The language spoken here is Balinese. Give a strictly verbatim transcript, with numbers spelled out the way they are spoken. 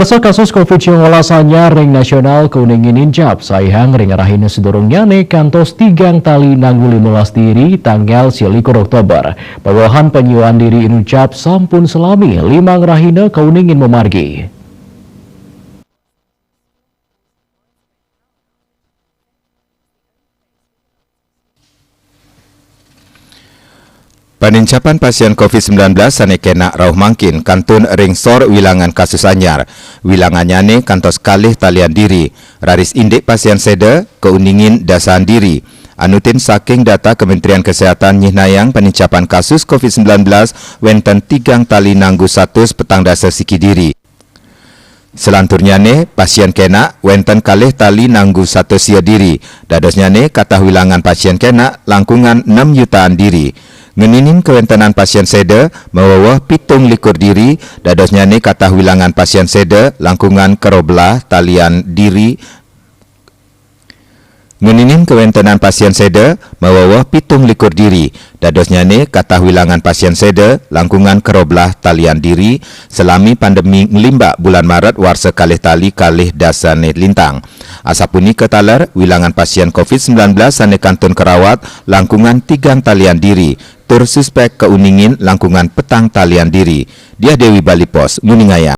Kasus covid sembilan belas anyar ring nasional kauningin nincap, saihang ring rahina sadurungnyane kantos tigang tali nanggu lima belas diri tanggal selikur Oktober. Pawehan panyuaan diri inucap sampun salami limang rahina kauningin mamargi. Panincapan pasien covid sembilan belas sane kena rauh mangkin kantun ring sor wilangan kasus anyar. Wilangannyane kantos kalih talian diri, raris indik pasien seda kauningin dasaan diri. Anutin saking data Kementerian Kesehatan nyihnayang panincapan kasus covid sembilan belas wenten tigang tali nanggu satus petang dasa siki diri. Selanturnyane, pasien kena wenten kalih tali nanggu satus sia diri. Dadosnyane katah wilangan pasien kena langkungan nem yutaan diri. Ngeninin kawentenan pasien seda maweweh pitung likur diri, dadosnyane katah wilangan pasien seda langkungan karoblah talian diri. Ngeninin kawentenan pasien seda maweweh pitung likur diri, dadosnyane katah wilangan pasien seda langkungan karoblah talian diri salami pandemi nglimbak bulan Maret warsa kalih tali kalih dasane lintang. Asapunika taler, wilangan pasien covid sembilan belas sane kantun karawat langkungan tigang talian diri, tur suspek kauningin langkungan petang talian diri. Diah Dewi Bali Post nguningayang.